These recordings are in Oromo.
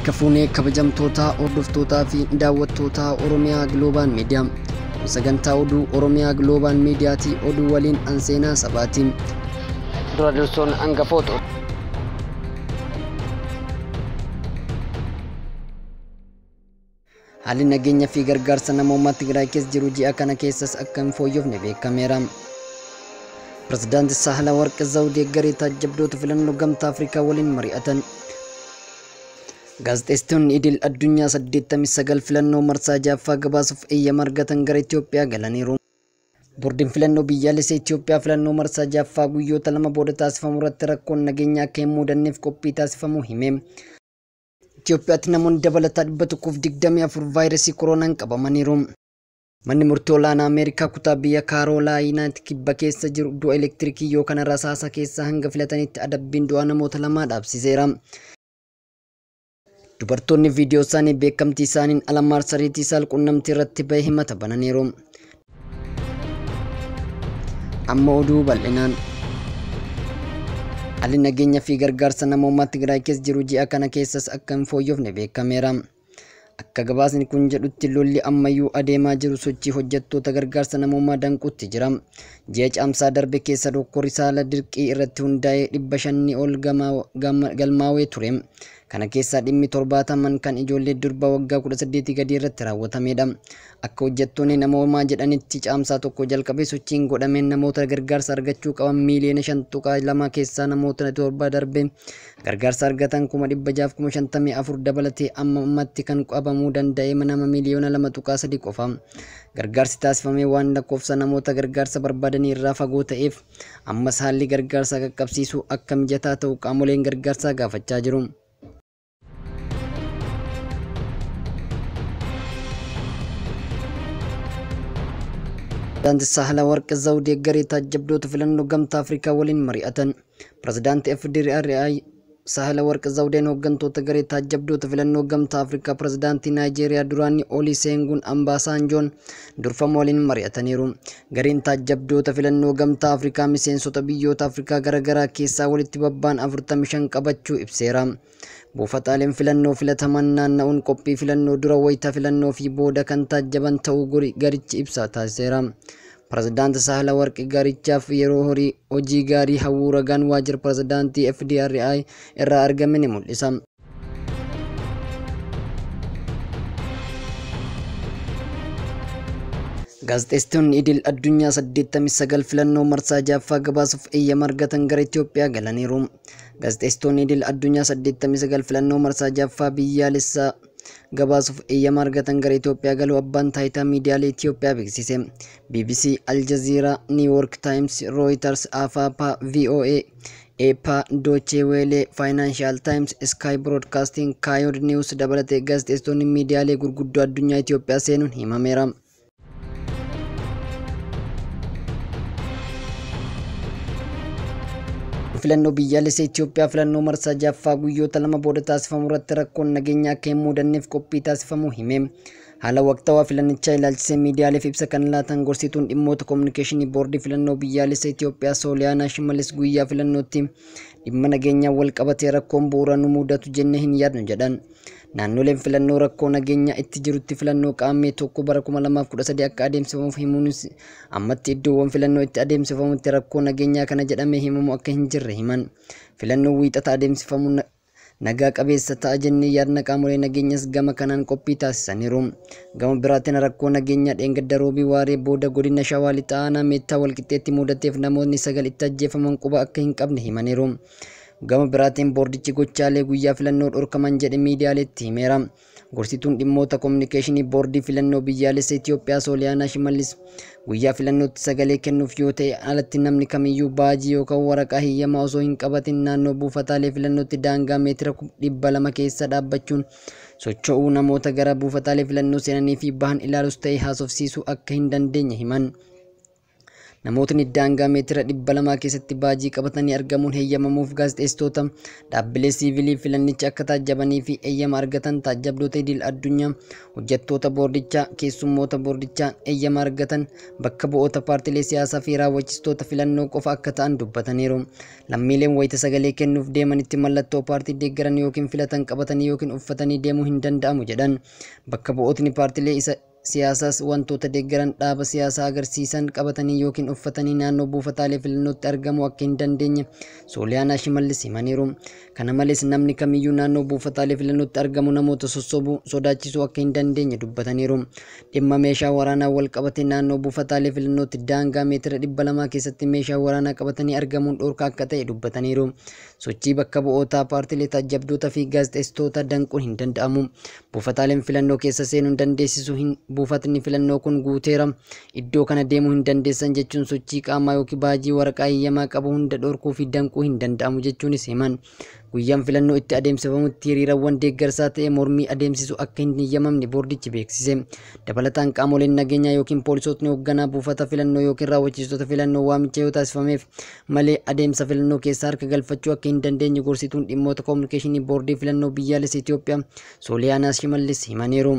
Harka fuunee kabajamtoota hordoftootaa fi daawwattoota Oromiyaa Global Media. Kun sagantaa oduu Oromiyaa Global Miidiyaatii oduu waliin an seenaa sabaati. Dura dursoon hangafoota. Haalli nageenya fi gargaarsa namoomaa Tigraay keessa jiru ji'a kana keessas akka hin fooyyofne beekameera. Pirezidaanti Saahilawarq Zawudee garee taajjabdoota filannoo gamtaa Afrikaa waliin mari'atan. Gaazexeessitoonni idil addunyaa 89 filannoo marsaa ja'affaa gabaasuuf eeyyama argatan gara Itoophiyaa galaniiru. Boordiin filannoo biyyaalessa Itoophiyaa filannoo marsaa ja'affaa guyyoota 2 booda taasifamu irratti rakkoon nageenyaa akka hin mudanneef qophii taasifamuu hime. Itoophiyaatti namoonni dabalataa 124 vaayirasii koronaan qabamaniiru. Manni murtii olaanaa Ameerikaa kutaa biyya Kaarolaayinaatti kibba keessa jiru du'a elektirikii yookaan rasaasa keessa hanga filatanitti adabbiin du'aa namoota 2 dhaabsiseera. Dubartoonni viidiyoo isaanii beekamtii isaaniin ala marsariitii saalqunnamtii irratti bahe himata bananiiru. Amma oduu bal'inaan. Haalli nageenya fi gargaarsa namoomaa Tigraay keessa jiru ji'a kana keessas akka hin fooyyofne beekameera. Akka gabaasni kun jedhutti lolli ammayyuu adeemaa jiru sochii hojjettoota gargaarsa namoomaa danquutti jira. Ji'a caamsaa darbe keessa dokkorri saala dirqii irratti hundaa'ee 500 ol galmaawee ture. Kana keessaa dhimmi 70 kan ijoollee durbaa waggaa 18 gadi irratti raawwatamedha. Akka hojjettoonni namoomaa jedhanitti caamsaa tokko jalqabee sochiin godhameen namoota gargaarsa argachuu qaban miiliyoona 5.2 keessaa namoota 7 darbe gargaarsa argatan 654,000 dabalatee amma ammatti kan qabamuu danda'e nama miiliyoona 2.3 qofa. Gargaarsi taasifamee waan lakkoofsa namoota gargaarsa barbaadanii irraa fagoo ta'eef ammas haalli gargaarsa qaqqabsiisuu akka mijataa ta'u qaamoleen gargaarsaa gaafachaa jiru. Pirezidaanti Saahilawarq Zawudee garee taajjabdoota filannoo gamtaa Afrikaa waliin mari'atan. Pirezidaanti FDRI Saahilawarq Zawudeen hooggantoota garee taajjabdoota filannoo gamtaa Afrikaa pirezidaantii Naayijeeriyaa duraanii Olusegun Obasanjoon durfamu waliin mari'ataniiru. Gareen taajjabdoota filannoo gamtaa Afrikaa miseensota biyyoota Afrikaa garaagaraa keessaa walitti babba'an 45 qabachuu ibseera. Buufataaleen filannoo filataman naanna'uun qophii filannoo dura wayita filannoo fi booda kan taajjaban ta'uu garichi ibsa taasiseera. Pirezidaanti Saahilawarq garichaaf yeroo hojii gaarii hawwuu ragaan waajjira pirezidaantii FDRI irraa argame ni mul'isa. Gaazexeessitoonni idil addunyaa 89 filannoo marsaa ja'affaa gabaasuuf eeyyama argatan gara Itoophiyaa galaniiru. Gaazexeessitoonni idil addunyaa 89 filannoo marsaa ja'affaa biyyaalessaa gabaasuuf eeyyama argatan gara Itoophiyaa galuu abbaan taayitaa miidiyaalee Itoophiyaa beeksise. BBC, Al Jazeera, New York Times, Reuters, AFP, VOA, EPA, Deutsche Welle, Financial Times, Sky Broadcasting, Kaayod News dabalatee gaazexeessitoonni miidiyaalee gurguddoo addunyaa Itoophiyaa seenuun himameera. Filannoo biyyaalessa Itoophiyaa filannoo marsaa ja'affaa guyyoota 2 booda taasifamu irratti rakkoon nageenyaa akka hin mudanneef qophii taasifamuu hime. Haala waqtaawaa filannichaa ilaalchisee miidiyaaleef ibsa kan laatan gorsituun dhimmoota koominikeeshinii boordii filannoo biyyaalessa Itoophiyaa Sooliyaanaa Shimallis guyyaa filannootti dhimma nageenyaa wal qabatee rakkoon bu'uura nu mudatu jennee hin yaadnu jedhan. Naannoleen filannoo rakkoo nageenyaa itti jirutti filannoo qaammee tokko bara 2013 akka adeemsifamuuf himuunis ammatti iddoowwan filannoo itti adeemsifamutti rakkoo nageenyaa kana jedhamee himamu akka hin jirre himan. Filannoo wiixata adeemsifamu nagaa qabeessa ta'a jennee yaadna qaamolee nageenyas gama kanaan qophii taasisaniiru. Gama biraatiin rakkoo nageenyaa dheengadda roobii waaree booda godina Shawaa Lixaa aanaa Meettaa walqixxeetti mudateef namoonni 9 itti ajjeefaman quba akka hin qabne himaniiru. Gama biraatiin boordichi gochaalee guyyaa filannoo dhorkaman jedhe miidiyaaleetti himeera. Gorsituun dhimmoota koominikeeshinii boordii filannoo biyyaalessa Itoophiyaa Sooliyaanaa Shimallis guyyaa filannootti sagalee kennuuf yoo ta'e alatti namni kamiyyuu baajii yookaan waraqaa hiyyamaa osoo hin qabatin naannoo buufataalee filannootti daangaa meetira 200 keessa dhaabbachuun socho'uu namoota gara buufataalee filannoo seenanii fi bahan ilaalus ta'e haasofsiisuu akka hin dandeenye himan. Namootni daangaa meetira 200 keessatti baajii qabatanii argamuun heeyyamamuuf gaazexeessitoota, dhaabbilee siivilii filannicha akka taajjabanii fi eeyyama argatan, taajjabdoota idil addunyaa, hojjettoota boordichaa, keessummoota boordichaa eeyyama argatan, bakka bu'oota paartilee siyaasaa fi raawwachiistoota filannoo qofa akka ta'an dubbataniiru. Lammiileen wayita sagalee kennuuf deemanitti mallattoo paartii deeggaran yookiin filatan qabatanii yookiin uffatanii deemuu hin danda'amu jedhan. Bakka bu'ootni paartilee isa siyaasaas wantoota deeggaran dhaaba siyaasaa agarsiisan qabatanii yookiin uffatanii naannoo buufataalee filannootti argamuu akka hin dandeenye Sooliyaanaa Shimallis himaniiru. Kana malees namni kamiyyuu naannoo buufataalee filannootti argamu namoota sossobuu, sodaachisuu akka hin dandeenye dubbataniiru. Dhimma meeshaa waraanaa wal qabate naannoo buufataalee filannootti daangaa meetira 200 keessatti meeshaa waraanaa qabatanii argamuun dhorkaa akka ta'e dubbataniiru. Sochii bakka bu'ootaa paartilee, taajjabdootaa fi gaazexeessitoota danquun hin danda'amu. Buufataaleen filannoo keessa seenuun dandeessisu hin buufatni filannoo kun guuteera, iddoo kana deemuu hin dandeessan jechuun sochii qaamaa yookiin baajii waraqaa eeyyamaa qabu hunda dhorkuu fi danquu hin danda'amu jechuunis himan. Guyyaan filannoo itti adeemsifamutti hiriirawwan deeggarsaa ta'e mormii adeemsisu akka hin eeyyamamne boordichi beeksise. Dabalataan qaamoleen nageenyaa yookiin poolisootni hoogganaa buufata filannoo yookiin raawwachiistota filannoo waamicha yoo taasifameef malee adeemsa filannoo keessa harka galfachuu akka hin dandeenye gorsituun dhimmoota koominikeeshinii boordii filannoo biyyaalessa Itoophiyaa Sooliyaanaa Shimallis himaniiru.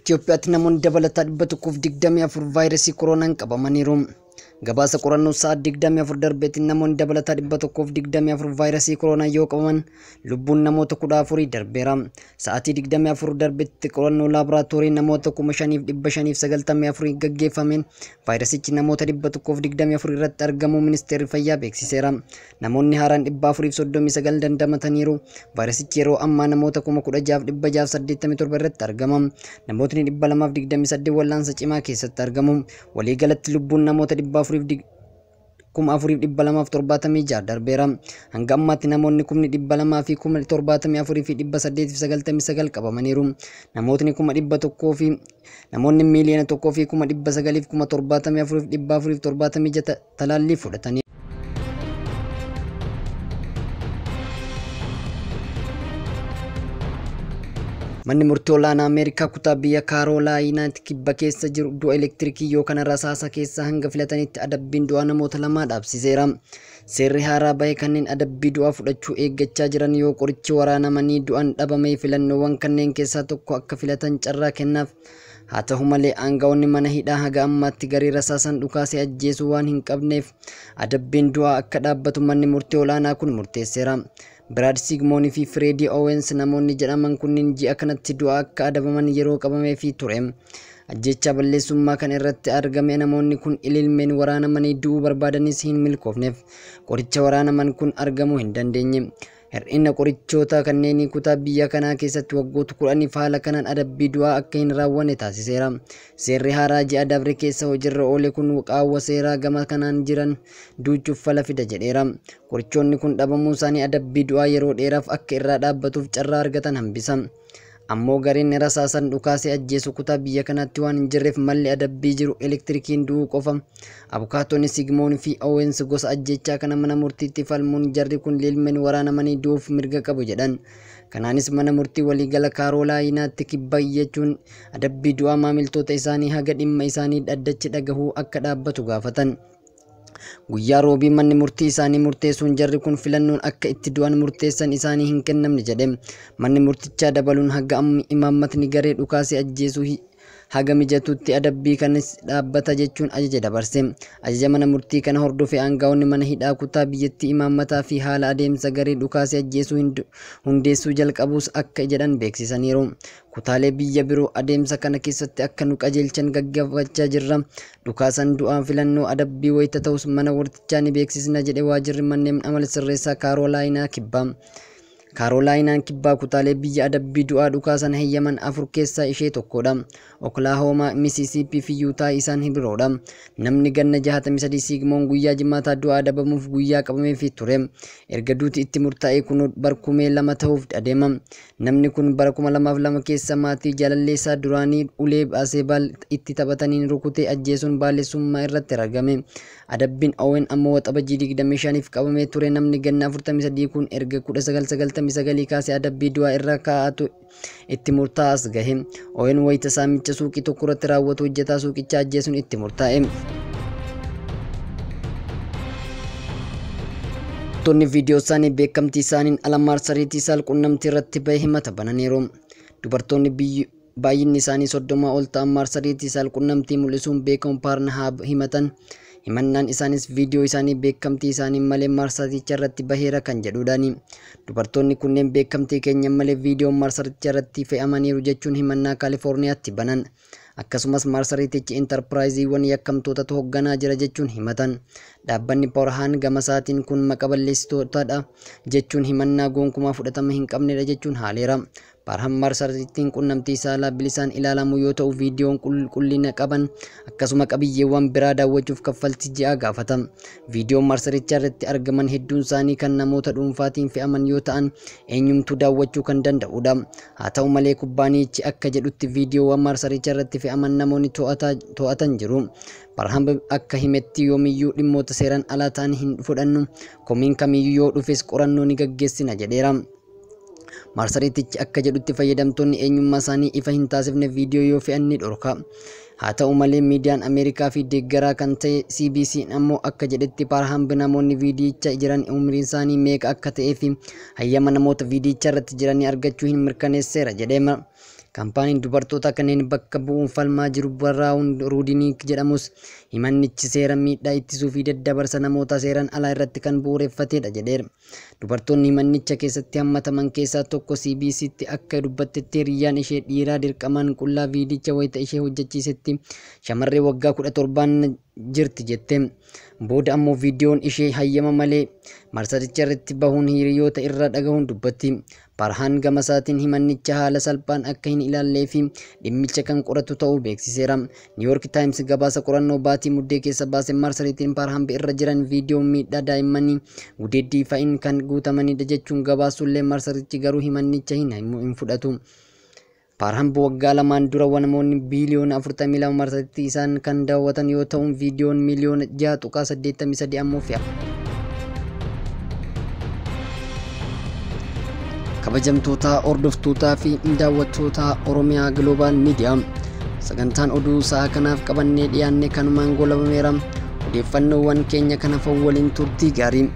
Itoophiyaatti namoonni dabalataa 124 vaayirasii koronaan qabamaniiru. Gabaasa qorannoo sa'a 24 darbeetti namoonni dabalataa 124 vaayirasii koronaa yoo qabaman lubbuun namoota 14 darbeera. Sa'aatii 24 darbeetti qorannoo laaboraatoorii namoota 5594 gaggeeffameen vaayirasichi namoota 124 irratti argamuu ministeerri fayyaa beeksiseera. Namoonni haaraan 439 dandamataniiru. Vaayirasichi yeroo ammaa namoota 16687 irratti argama. Namootni 228 wal'aansa cimaa keessatti argamu. Waliigalatti lubbuun namoota 4276 darbeera. Hanga ammaatti namoonni 274,899 qabamaniiru. Namootni 100,000 fi namoonni 1,974,476 talaallii fudhataniiru. Manni murtii olaanaa Ameerikaa kutaa biyya Kaarolaayinaatti kibba keessa jiru du'a elektirikii yookaan rasaasa keessa hanga filatanitti adabbiin du'aa namoota lamaa dhaabsiseera. Seerri haaraa bahe kanneen adabbii du'aa fudhachuu eeggachaa jiran yoo qorichi waraanamanii du'an dhabame filannoowwan kanneen keessaa tokko akka filatan carraa kennaaf. Haa ta'u malee aangawoonni mana hidhaa haga ammaatti garii rasaasan dhukaasee ajjeesuu waan hin qabneef adabbiin du'aa akka dhaabbatu manni murtii olaanaa kun murteesseera. Biraad Sigmoon fi Fireedii Owens namoonni jedhaman kunniin ji'a kanatti du'a akka adabaman yeroo qabameefii ture. Ajjechaa balleessummaa kan irratti argame namoonni kun ililmeen waraanamanii du'uu barbaadanis hin milkoofneef. Qoricha waraanaman kun argamuu hin dandeenye. Hir'ina qorichoota kanneenii kutaa biyya kanaa keessatti waggoota 10 haala kanaan adabbii du'aa akka hin raawwanne taasiseera. Seerri haaraa ji'a dabre keessa hojiirra oole kun qaawwa seeraa gama kanaan jiran duuchuuf fala fida jedheera. Qorichoonni kun dhabamuu isaanii adabbii du'aa yeroo dheeraaf akka irraa dhaabbatuuf carraa argatan hambisa. Ammoo gareen rasaasan dhukaasee ajjeesu kutaa biyya kanaatti waan hin jirreef malli adabbii jiru elektirikiin du'uu qofa. Abukaatonni Sigmoon fi Owens gosa ajjechaa kana mana murtiitti falmuun jarri kun lilmeen waraanamanii du'uuf mirga qabu jedhan. Kanaanis mana murtii waliigala Kaarolaayinaatti kibba jechuun adabbii du'aa maamiltoota isaanii haga dhimma isaanii dhaddachi dhagahuu akka dhaabbatu gaafatan. Guyyaa roobii manni murtii isaanii murteessuun jarri kun filannoon akka itti du'an murteessan isaanii hin kennamne jedhe. Manni murtichaa dabaluun haga imaammatni garee dhukaasee ajjeesuu haga mijatutti adabbii kanas dhaabbata jechuun ajaja dabarse. Ajaja mana murtii kana hordofee aangawoonni mana hidhaa kutaa biyyattii imaammataa fi haala adeemsa garee dhukaasee ajjeesuu hundeessuu jalqabuus akka jedhan beeksisaniiru. Kutaalee biyya biroo adeemsa kana keessatti akka nu qajeelchan gaggeeffachaa jirra. Dhukaasan du'aa filannoo adabbii wayita ta'us mana murtichaa ni beeksisna jedhe waajjirri manneen amala sirreessaa Kaarolaayinaa kibbaa. Kaarolaayinaan kibbaa kutaalee biyya adabbii du'aa dhukaasan heeyyaman 4 keessaa ishee tokkodha. Oklahoma, Mississippi fi Utah isaan biroodha. Namni ganna 63 Sigmoon guyyaa jimaataa du'aa adabamuuf guyyaa qabameefii ture. Erga duuti itti murtaa'e kun barkumee 2 ta'uuf adeema. Namni kun bara 2002 keessa maatii jaalalleessaa duraanii ulee baasee itti taphataniin rukutee ajjeesuun baalessummaa irratti argame. Adabbiin Owen ammoo waxabajjii 25 qabamee ture. Namni ganna 43 kun erga 1998 1989 kaasee adabbii du'aa irra kaa'atu itti murtaa'as gahe. Owen wayita saamicha suuqii tokko irratti raawwatu hojjetaa suuqichaa ajjeesuun itti murtaa'e. Dubartoonni viidiyoo isaanii beekamtii isaaniin ala marsariitii saalqunnamtii irratti bahe himata bananiiru. Dubartoonni baay'inni isaanii 30 ol ta'an marsariitii saalqunnamtii mul'isuun beekamu Pornhub himatan. Himannaan isaanis viidiyoo isaanii beekamtii isaanii malee marsariicha irratti baheera kan jedhudhaani. Dubartoonni kunneen beekamtii keenya malee viidiyoon marsariicha irratti fe'amaniiru jechuun himannaa Kaalifoorniyaatti banan. Akkasumas marsariitichi intarpiraayiziiwwan yakkamtootatu hoogganaa jira jechuun himatan. Dhaabbanni Pornhub gama isaatiin kun maqa balleessitootadha jechuun himannaa gonkumaa fudhatama hin qabnedha jechuun haaleera. Pornhub marsariitiin qunnamtii saalaa bilisaan ilaalamu yoo ta'u viidiyoon qulqullina qaban akkasuma qabiyyeewwan biraa daawwachuuf kaffaltii ji'aa gaafata. Viidiyoon marsaricha irratti argaman hedduun isaanii kan namoota dhuunfaatiin fe'aman yoo ta'an eenyumtuu daawwachuu kan danda'udha. Haa ta'u malee kubbaanichi akka jedhutti viidiyoowwan marsaricha irratti fe'aman namoonni to'atan jiru. Pornhub akka himetti yoomiyyuu dhimmoota seeraan alaa ta'an hin fudhannu, komiin kamiyyuu yoo dhufes qorannoo ni gaggeessina jedheera. Marsariitichi akka jedhutti fayyadamtoonni eenyummaa isaanii ifa hin taasifne viidiyoo yoo fe'an ni dhorka. Haa ta'u malee miidiyaan Ameerikaa fi deeggaraa kan ta'e CBC ammoo akka jedhetti Pornhub namoonni viidiyicha jiran umriin isaanii meeqa akka ta'ee fi hayyama namoota viidiyicha irratti jiranii argachuu hin mirkaneesseera jedheema. Kaampaaniin dubartoota kanneen bakka bu'uun falmaa jiru Biraawun Ruudiniik jedhamus himannichi seera miidhaa ittisuu fi daddabarsa namoota seeraan alaa irratti kan bu'uureffatedha jedheera. Dubartoonni himannicha keessatti hammataman keessaa tokko CBCtti akka dubbattetti hiriyyaan ishee dhiiraa dirqamaan qullaa viidicha wayita ishee hojjechiisetti shamarree waggaa 17 jirti jette. Booda ammoo viidiyoon ishee hayyama malee marsaricha irratti bahuun hiriyoota irra dhagahuun dubbatti. Pornhub gama isaatiin himannicha haala salphaan akka hin ilaallee fi dhimmicha kan qoratu ta'uu beeksiseera. New York Times gabaasa qorannoo baatii Muddee keessa baase marsariitiin Pornhub irra jiran viidiyoo miidhaa daa'immanii gudeeddii fa'iin kan guutamanidha jechuun gabaasullee marsarichi garuu himannicha hin fudhatu. Pornhub waggaa lamaan dura namoonni biiliyoona 42 marsariitii isaan kan daawwatan yoo ta'u viidiyoon miiliyoona 6.83 ammoo fe'a. Kabajamtoota hordoftootaa fi daawwattoota Oromiyaa Global Media, sagantaan oduu sa'a kanaaf qabannee dhiyaanne kanumaan goolabameera. Odeeffannoowwan keenya kana waliin turtii gaarii.